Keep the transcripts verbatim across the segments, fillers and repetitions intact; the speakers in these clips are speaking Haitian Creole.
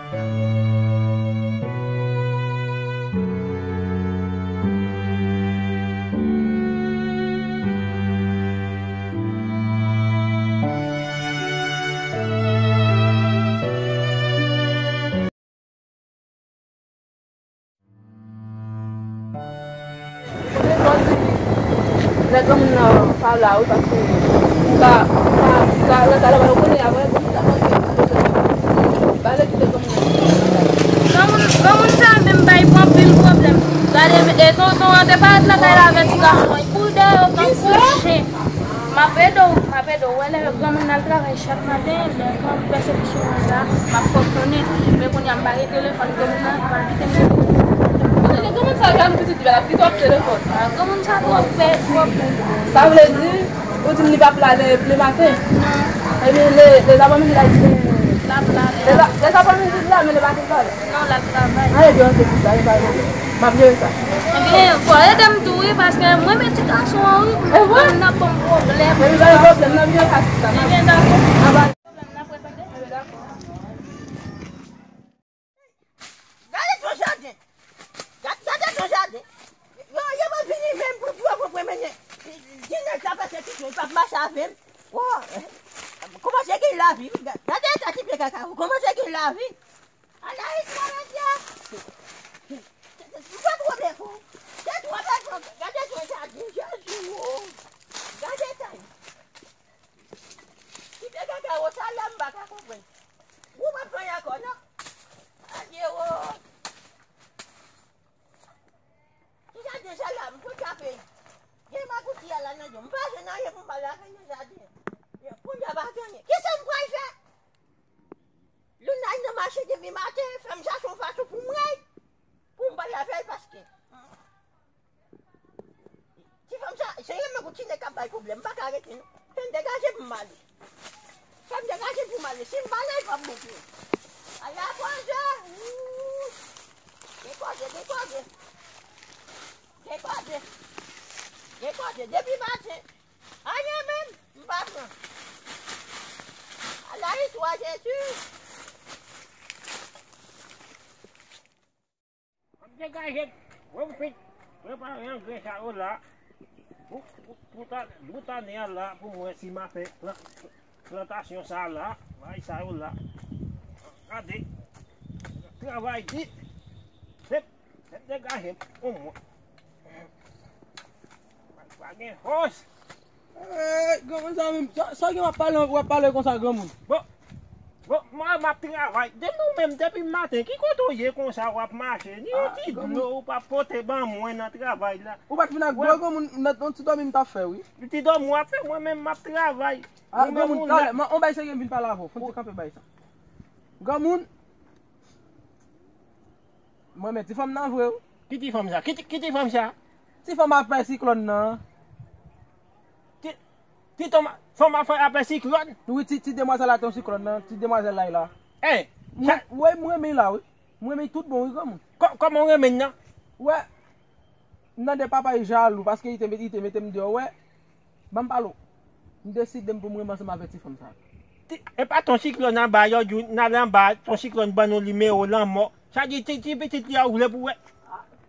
Lè granmoun nan pa la, wi, paske ou ka, ou ka, ou ka rantre lakay la, ou konnen apre, granmoun sa konn fè. Ba lè kite granmoun nan. Granmoun, granmoun sa menm bay pou anpil pwoblèm. Gade, e tonton an te parèt lakay la avèk ti gason, pou deyò, tankou chen. M ap ede w, m ap ede w. Wè lè granmoun nan al travay chak maten, lè granmoun pèse bouch mwen la, m ap fè w konnen. Men kounye a m pa gen telefòn, granmoun nan pral kite m gen telefòn. Kote granmoun sa jalou pitit li, l ap kite w ap telefòn. Ah, granmoun sa twò bèt, twò bèt. Sa vle di, ou di m li p ap la le, le maten? Non. Ebyen, le, le lapremidi la, di l ap la. Le la, le lapremidi la, men le maten pa la. Non, l ap travay. An, ebyen, ok, pou sa, e pa pwoblèm. M ap jere sa. Ebyen, fò ede m tou, wi, paske mwen, men ti gason an, wi, pou mwen, nan ban m pwoblèm. Epi, pa gen pwoblèm, nan byen fasil, sa. Ebyen, dakò. An, pa gen pwoblèm, n ap ret tande. Ebyen, dakò. Gade ton jaden. Gad-, gade ton jaden. Yo, yo pa vini menm pou, pou, pou, pou mennen. Di nèg sa pase tout, yo p ap mache avè m. Oh, kòmanse gen lavi, wi. Gade eta ti pye kaka, kòmanse gen lavi. Ala istwa mesye. M pa twò bèfon. Se twò bèfon. Gade sou sa di Jezi, o. Gade sa. Kite kaka o sa la m pa ka konprann. Ou pa pran ankò non. Adye o. Ki jaden sa la, m pou tape. Gen magouti a la nan je m. M pa jwenn anyen pou m ba l avè nan jaden. Kounye a pa gen anyen. Kisa m pral fè? Lounay nan mache depi maten, fè m chache yon fason pou m ray, pou m ba l avè l paske. Ti fanm sa, se renmen kou ti nèg k ap bay pwoblèm, m pa ka rete non. Fè m degaje pou m ale. Fè m degaje pou m ale. Si m pa ale, l p ap bon pou mwen. Ala koze! Ooh! Gen koze, gen koze. Gen koze. Gen koze. Depi maten. Anyen menm, m pa pran. Ala istwa Jezi. M ap degaje, pwofit, prepare angrè sa yo la. Pou, pou, pou ta, bout ane a la, pou mwen si m a fè plan, plantasyon sa la, bay sa yo la. Gade, travay di, se, se degaje pou mwen. Pa gen fòs. Ey, granmoun sa menm, sa, sa gen w ap pale, w ap pale konsa, granmoun? Bon, bon, mwen, m ap travay. Depi ou menm, depi maten, ki kote w ye konsa, w ap mache? Ni yon ti dlo ou pa pote ban mwen nan travay la. Ou pa t vin ak dlo, granmoun, nan yon ti dòmi m t ap fè, wi. Yon ti dòmi w ap fè, mwen menm, m ap travay. Ah, granmoun, talè, mwen, on bay serye m vin pale avè w. Fon ti kanpe bay sa. Granmoun, mwen, men ti fanm nan vre, wi. Ki ti fanm sa? Ki ti, ki ti fanm sa? Ti fanm afè siklòn nan. Ti, ti fanm, fanm afè, afè siklòn? Wi, ti, ti demwazèl la te yon siklòn nan, ti demwazèl la la. Eh, mwen, wi, mwen renmen la, wi. Mwen renmen tout bon, wi, granmoun. Kò-, kòman w renmen nan? Wè, m tande papa e jalou, paske li te, li te mete m deyò, wè. Ban m pale w. M deside m pou m renmen ansanm avèk ti fanm sa. Ti, e pa ton siklòn anba, yo di w, n ale anba, ton siklòn ban nou nimewo lanmò. Sa di ti, ti pitit li a ou vle pou wè.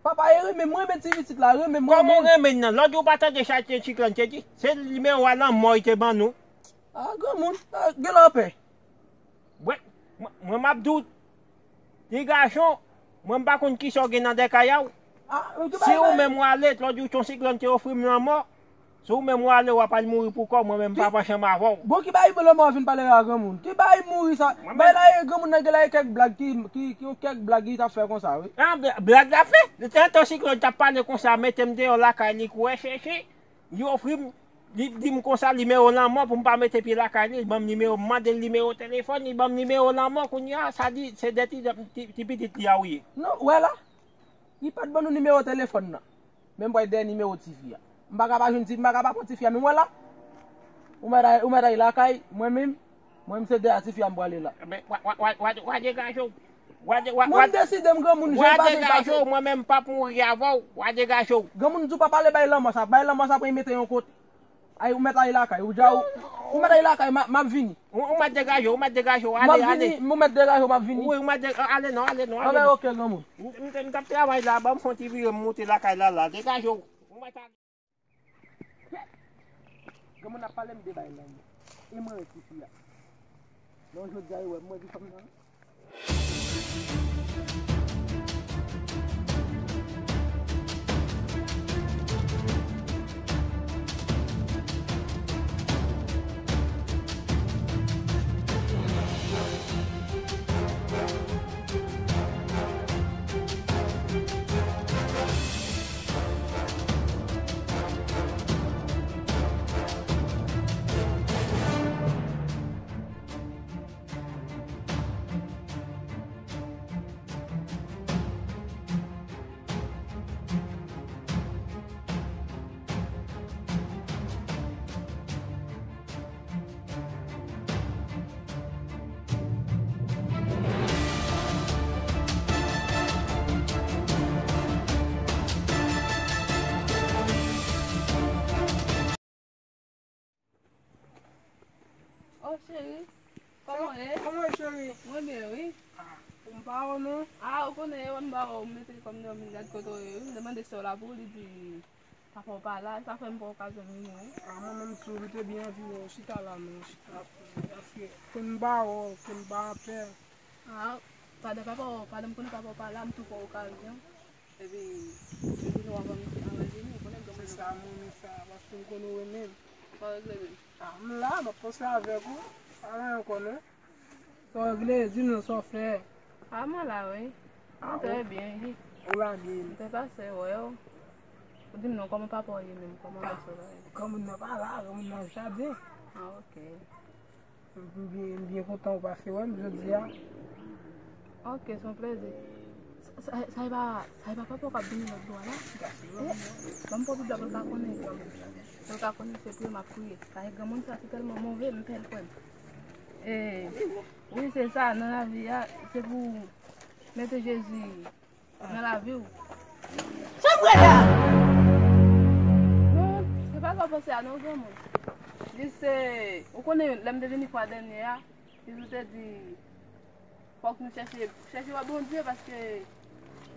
Papa, e renmen, mwen renmen ti pitit la, renmen, mwen renmen. Kòman w renmen nan? Lòt jou w pa tande sa ti siklòn te di? Se nimewo a lanmò li te ban nou. Ah, granmoun, ah, gen lapè. Mwen, mwen, mwen m ap di w, ti gason, mwen m pa konn kisa w gen nan dèkay a w. Si ou menm w ale, lòt jou ton siklòn te ofri m lanmò. Si ou menm w ale, w ap al mouri pou kò w, mwen menm m p ap ansanm avè w. Bon, ki bay lanmò w vin pale a granmoun? Ki bay mouri sa? Bay la e granmoun nan gen la e kèk blag ki, ki, ki yon kèk blag li t ap fè konsa, wi. Ah, blag l ap fè? Tantan siklòn t ap pale konsa, mete m deyò lakay li, kouri chèche. Li ofri m, li di m konsa nimewo lanmò pou m pa mete pye lakay li, li ban m nimewo, m mande l nimewo telefòn, li ban m nimewo lanmò, kounye a, sa di, se de ti, ti, ti pitit li a ou ye. Non, wè la, li pa t ban nou nimewo telefòn nan. Men m pral dèyè nimewo tifi a. M pa ka pa jwenn ti, m pa ka pa pran tifi a, men wè la. Ou mèt al, ou mèt al lakay, mwen menm, Mwen, m se dèyè tifi a m prale la. Ebyen, w a, w a, w a, w a, w a degaje w. W a de-, w a, w a, mwen, m deside m granmoun, jan w pase, pase. W a degaje w, mwen menm m p ap mouri avè w. W a degaje w. Granmoun di w pa pale bay lanmò sa, bay lanmò sa pou l mete yon kote. Ay, ou mèt ale lakay, ou dja ou. Ou mèt al lakay, m a- m ap vini. Ou, ou mèt degaje w, ou mèt degaje w, M ap ale, ale. vini, ou mèt degaje w, m ap vini. Wi, ou mèt de- ale non, ale non, ale Anben, non. oke, granmoun. M, m, m t ap travay la, ban m fè yon ti vire, m monte lakay la, la. Degaje w. Ou mèt ale. Granmoun ap pale m de bay la. E mwen, tifi a. Non, jodi a, yo wè m, mwen di fanm nan. Oh, cheri, kòman w ye? Kòman w ye, cheri? Mwen byen, wi. Ah, ou m pa wè w non. Ah, ou konnen, e wè m pa wè w, m mete kò m deyò, m vin gad kote w ye, wi. M te mande sè w la pou ou, li di papa w pa la, sa fè m pa okazyon vini, wi. Ah, mwen menm tou, m te byen anvi wè w, chita la non, chita. Paske, ke m pa wè w, ke m pa anpè. Ah, pandan papa w, pandan m konnen papa w pa la, m tou fè okazyon. Epi, epi nou ap ann aranje nou, ou konnen granmoun nan. Se sa, mwen renmen sa, paske m konnen w renmen m. Sa w regle menm? Ah, m la, m ap panse avèk ou. Pa gen ankò non. Sa w regle, di m non sa w fè. Ah, mwen la, wi. Ah, mwen trè byen, wi. Ou lage m. M te pase wè w. Ou di m non, kòman papa w ye menm? Kòman gason w la ye? Granmoun nan pa la, granmoun nan jaden. Ah, ok. M byen, m byen kontan ou pase wè m jodi a. Ok, se yon plezi. Sa, sa, sa e pa, sa e pa papa w k ap vini lòt bò a la? Ban m pran Bib la pou l ka konnen. Pou l ka konnen se priye m ap priye. Paske granmoun sa se tèlman move, m pè l kwè m. E, wi, se sa, nan lavi a, se pou mete Jezi nan lavi w. Sa m wè la? Non, se pa sa w panse a non, granmoun. Jis se, ou konnen, lè m te vini fwa dènye a, jis ou te di, fòk nou chèche, chèche wè Bondye, paske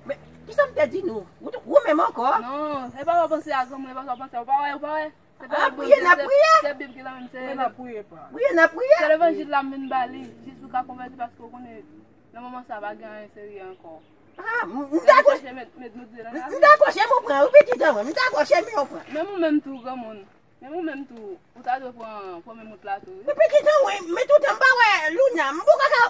Men, kisa m te di nou? Ou, ou menm ankò? Non, se pa w panse a granmoun, se pa sa w panse a, ou pa wè, ou pa wè? Se pa Bondye, se, se Bib ki nan men m, se, Priye n ap priye pa. Priye n ap priye. Se levanjil la m vin ba li, jis pou l ka konvèti, paske ou konnen, nan moman sa, pa gen anyen serye ankò. Ah, m, m dakò. Se chèche met, met nou de nan lavi. M dakò, se m ou pran, wi, pitit an mwen, m dakò, se m ou pran. Menm ou menm tou, granmoun. Menm ou menm tou, ou ta dwe pran pwemye mout la tou, wi. Men pitit an mwen, men toutan m pa wè Luna, m poko ka,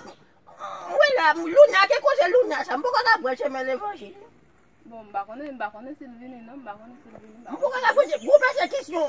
m wè la, Luna, ke koze Luna sa, m poko ka pran chemen levanjil. Bon, m pa konnen, m pa konnen si l vini non, m pa konnen si l vini, m pa konnen. M poko ka pran, gwo pèsekisyon,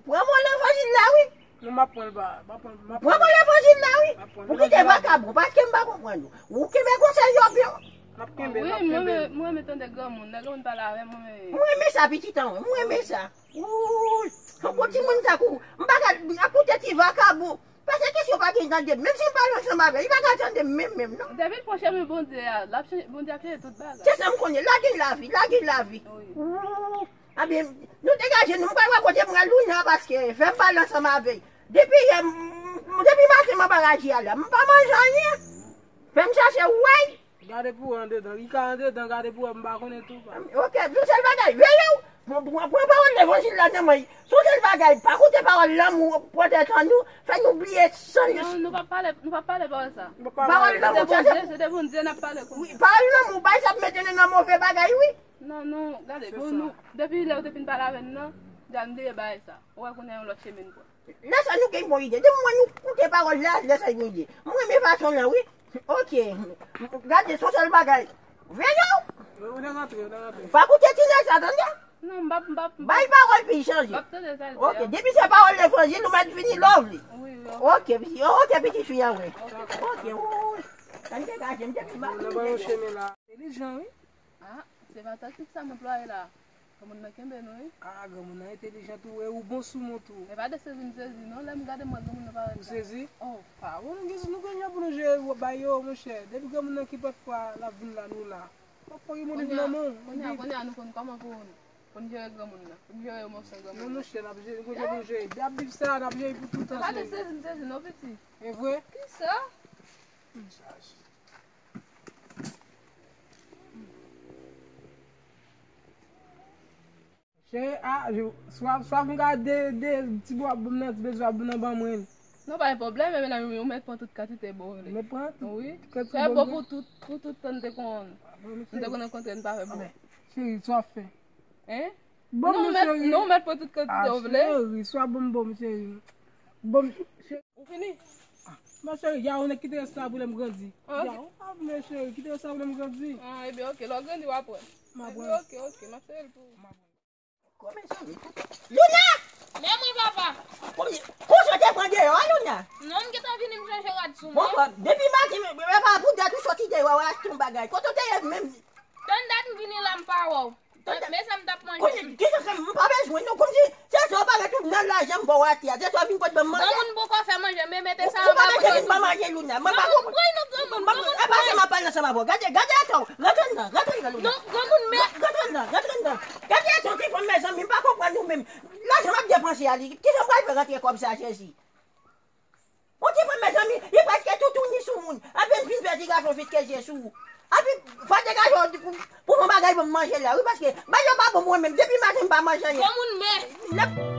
pran mwen levanjil la, wi. Non, m ap pran l ba, m ap pran, m ap pran. Pran mwen levanjil la, wi. M ap pran l. Ou kite vakabon, paske m pa konprann ou. Ou kenbe konsèy yo byen. M ap kenbe, m ap kenbe. Wi, mwen, mwen, mwen renmen tande granmoun, lè granmoun pale avè m, mwen renmen. Mwen renmen sa, pitit an mwen, mwen renmen sa. Wouy! Tankou timoun tankou, m pa ka ap koute ti vakabon. Pase kesyon pa gen tande m. Menm si m pale ansanm avè l, li pa ka tande m menm, menm, non. Depi l pran chemen Bondye a, l ap chanje, Bondye ap chanje tout bagay. Se sa m konnen. Lage l lavi, lage l lavi. Wi. Wouy! Ebyen, nou degaje nou. M pral wè kote m pral Luna paske fè m pale ansanm avè l. Depi yè, m, m, depi maten m anba raje a la. M pa manje anyen. Fè m chache wè l. Gade pou wè andedan. Li ka andedan, gade pou wè, m pa konnen tou, pa. Ok, yon sèl bagay, veye w. Pran, pran, pran pawòl levanjil la nan men. Se yon sèl bagay, pa koute pawòl lanmou, pran tèt an nou, fè nou bliye sans. Non, nou p ap pale, nou p ap pale pawòl sa. Pawòl lanmou, se de Bondye, se de Bondye n ap pale kounye a. Wi, pawòl lanmou, bay sa ap mete nou nan move bagay, wi. Non, non, gade, bon, nou, depi lè w te fin pale avè n nan, deja n bliye bagay sa. Ou wè kounye a yon lòt chemen n pran. Lè sa nou gen bon ide. Depi mwen nou koute pawòl la, lè sa gen ide. Mwen renmen fason l lan, wi. Ok. Gade, se yon sèl bagay. Veye w. Ou te rantre, ou te rantre. Pa koute ti nèg sa, tande? Non, m p ap, m p ap, m p ap. Bay pawòl pi chanje. M p ap tande sa l di a. Ok, depi se pawòl levanjil, ou mèt vini love li. Wi, wi. Ok, pitit, ok, pitit fi a, wi. Ok, wi. Sa m te ka jwenn depi m ap. Nan ban yon chemen la. Entèlijan, wi. Ah, se pa taktik sa m anplwaye la. Granmoun nan kenbe nou, wi. Ah, granmoun nan entèlijan tou, e ou bon sou mwen tou. E pa de sezi m sezi, non, lè m gade mwen, granmoun nan parèt la. Ou sezi? Oh. Ah, bon, nou gen, nou gen jan pou nou jere, w ap bay yo, monchè. Depi granmoun nan ki pòt fwa, l ap vin la, nou la. W ap fò gen moun vin nan men w. Kounye a, kounye a, nou konn kòman pou nou. Pou n jere granmoun nan. Pou n jere mòso granmoun nan. Non, monchè, n ap jere, kote pou n jere? N ap viv sa, n ap jere pou tout tan, cheri. Ou pa te sezi m sezi non, pitit. E vre? Kisa? M chaje. Cheri, a, swa, swa m ka de, de, ti bò ap ban m nan, ti bezwen ap ban nan ban mwen. Non, pa gen pwoblèm, men la, ou mèt pran tout kantite bò ou vle. Mèt pran tout kantite bò. Wi. Fè bò pou tout, pou tout tan n te konn, n te konn rankontre, n pa fè bò. Cheri, sa w ap fè? Hein? Bon, non, mèt, cheri. Non, mèt pran tout kantite ou vle. Cheri, swa bon, bon, cheri. Bon, cheri. Ou fini? Ah, ma cheri, ya, ou nèk kite rès la pou lè m grandi. Ah, ok. Ya, ou pa vle, cheri, kite rès la pou lè m grandi. Ah, ebyen, ok, lè w grandi, w ap wè. M ap wè. Ebyen, ok, ok, m ap sere l pou ou. Luna! Men mwen, papa. Konbyen, konsa w te pran deyò a, Luna? Non, m gentan vini, m chèche rad sou mwen. Bon, bon, depi maten, men, men, pa pou dat ou soti deyò a, achte yon bagay. Kote w te ye menm? Tann dat m vini la, m pa wè w. Tann dat. Men sa m t ap manje. Kote, kisa fè m pa bezwen, non, kòmsi, se sa w parèt ou nan lajan m ba w atè a. Se sa w vin pot ban m manje. Granmoun poko fè manje, men mete sa anba bouton. Ou pa bezwen vin ban manje, Luna. Mwen pa konprann. Granmoun pran non, granmoun. Mwen pa konprann. E pa sa m ap pale ansanm avè w. Gade, gade atò. Rantre anndan, rantre anndan, Luna. Non, granmoun, men. Rantre anndan, rantre anndan. Gade atò, ti fanm, mezanmi, m pa konprann ou menm. Lajan m ap depanse a li. Kisa m pral fè rantre kòb sa, Jezi? Yon ti fanm, mezanmi, li prèske toutouni sou moun. Apèn fin fè ti gason fiske je sou ou. Epi, fò degaje w pou, pou fè yon bagay pou m manje la, wi, paske bagay yo pa bon pou mwen menm. Depi maten, m pa manje anyen. Granmoun, men. Lè